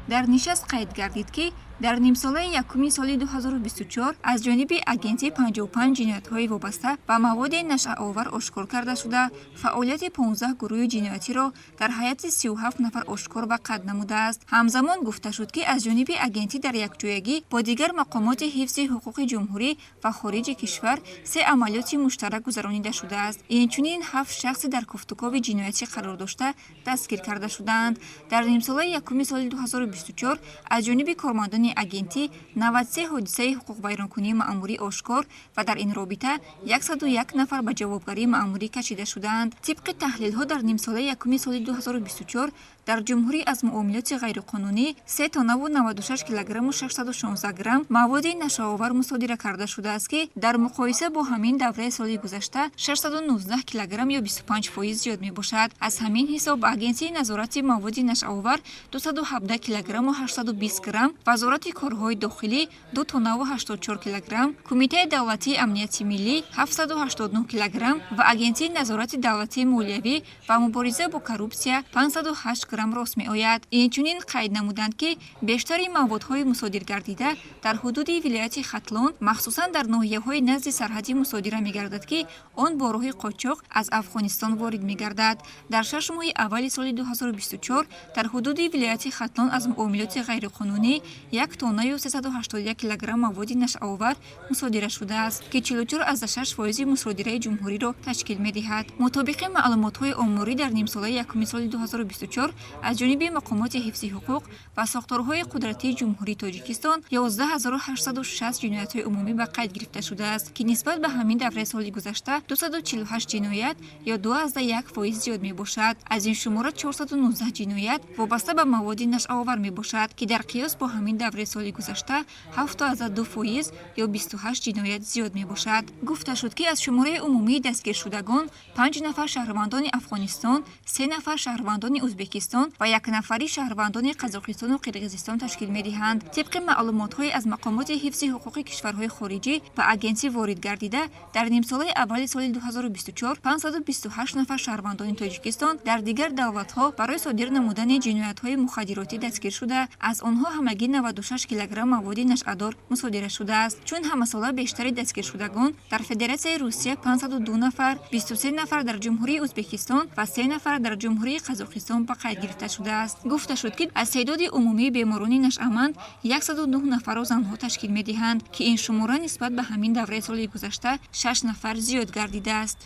Дар нишаст қайд гардид, ки дар нимсолаи якуми соли 2024 аз ҷониби агентӣ 55 ҷиноятҳои вобаста ба маводи нашъаовар ошкор карда шуда, фаъолияти 15 гурӯҳи ҷиноятиро дар ҳайати 37 нафар ошкор ва қатъ намудааст. Ҳамзамон гуфта шуд, ки аз ҷониби агентӣ дар якҷоягӣ бо дигар мақомоти ҳифзи ҳуқуқи ҷумҳурӣ ва хориҷи кишвар се амалиёти муштарак гузаронида шудааст. Инчунин ҳафт шахси дар кофтукови ҷиноятӣ қарор дошта дастгир карда шудаанд. Дар нимсолаи якуми соли 2024 аз ҷониби кормандони агентӣ 93 ҳодисаи ҳуқуқвайронкунии маъмурӣ ошкор ва дар ин робита 101 нафар ба ҷавобгарии маъмурӣ кашида шудаанд. Тибқи таҳлилҳо, дар нимсолаи якуми соли 2024 дар ҷумҳурӣ аз муомилоти ғайриқонунӣ 3 тоннаву 96 килограмму 616 грамм маводи нашъаовар мусодира карда шудааст, ки дар муқоиса бо ҳамин давраи соли гузашта 619 килограмм ё 25% зиёд мебошад. Аз ҳамин ҳисоб Агентии назорати маводи нашъаовар 217 килограмму 820 грамм, Вазорати корҳои дохилӣ 2 тоннаву 84 килограмм, Кумитаи давлатии амнияти миллӣ 789 килограмм ва Агентии назорати давлатии молиявӣ ва мубориза бо коррупсия 508 грамм рост меояд. Инчунин қайд намуданд, ки бештари маводҳои мусодиргардида дар ҳудуди вилояти Хатлон, махсусан дар ноҳияҳои назди сарҳадӣ мусодира мегардад, ки он бо роҳи қочоқ аз Афғонистон ворид мегардад. Дар 6 моҳи аввали соли 2024 дар ҳудуди вилояти Хатлон аз муомилоти ғайриқонунӣ 1 тоннаю 381 килограмм маводи нашъаовар мусодира шудааст, ки 44,6% мусодираи ҷумҳуриро ташкил медиҳад. Мутобиқи маълумотҳои оморӣ, дар нимсолаи якуми соли 2024 аз ҷониби мақомоти ҳифзи ҳуқуқ ва сохторҳои қудратии Ҷумҳурии Тоҷикистон 11 860 ҷиноятҳои умумӣ ба қайд гирифта шудааст, ки нисбат ба ҳамин давраи соли гузашта 248 ҷиноят ё 2,1% зиёд мебошад. Аз ин шумора 419 ҷиноят вобаста ба маводи нашъаовар мебошад, ки дар қиёс бо ҳамин давраи соли гузашта 7,2% ё 28 ҷиноят зиёд мебошад. Гуфта шуд, ки аз шумораи умумии дастгиршудагон панҷ нафар шаҳрвандони Афғонистон, се нафар шаҳрвандони Ӯзбекистон ва як нафари шаҳрвандони Қазоқистону Қирғизистон ташкил медиҳанд. Тибқи маълумотҳое аз мақомоти ҳифзи ҳуқуқи кишварҳои хориҷӣ ба агентӣ ворид гардида, дар нимсолаи аввали соли 2024 528 нафар шаҳрвандони Тоҷикистон дар дигар давлатҳо барои содир намудани ҷиноятҳои мухаддиротӣ дастгир шуда, аз онҳо ҳамагӣ 96 килограмм маводи нашъадор мусодира шудааст. Чун ҳамасола бештари дастгиршудагон дар Федератсияи Русия 502 нафар, 23 нафар дар Ҷумҳурии Ӯзбекистон ва се нафар дар Ҷумҳурии Қазоқистон ба қайд гирифта шудааст. Гуфта шуд, ки аз теъдоди умумии беморони нашъаманд 109 нафарро занҳо ташкил медиҳанд, ки ин шумора нисбат ба ҳамин давраи соли гузашта шаш нафар зиёд гардидааст.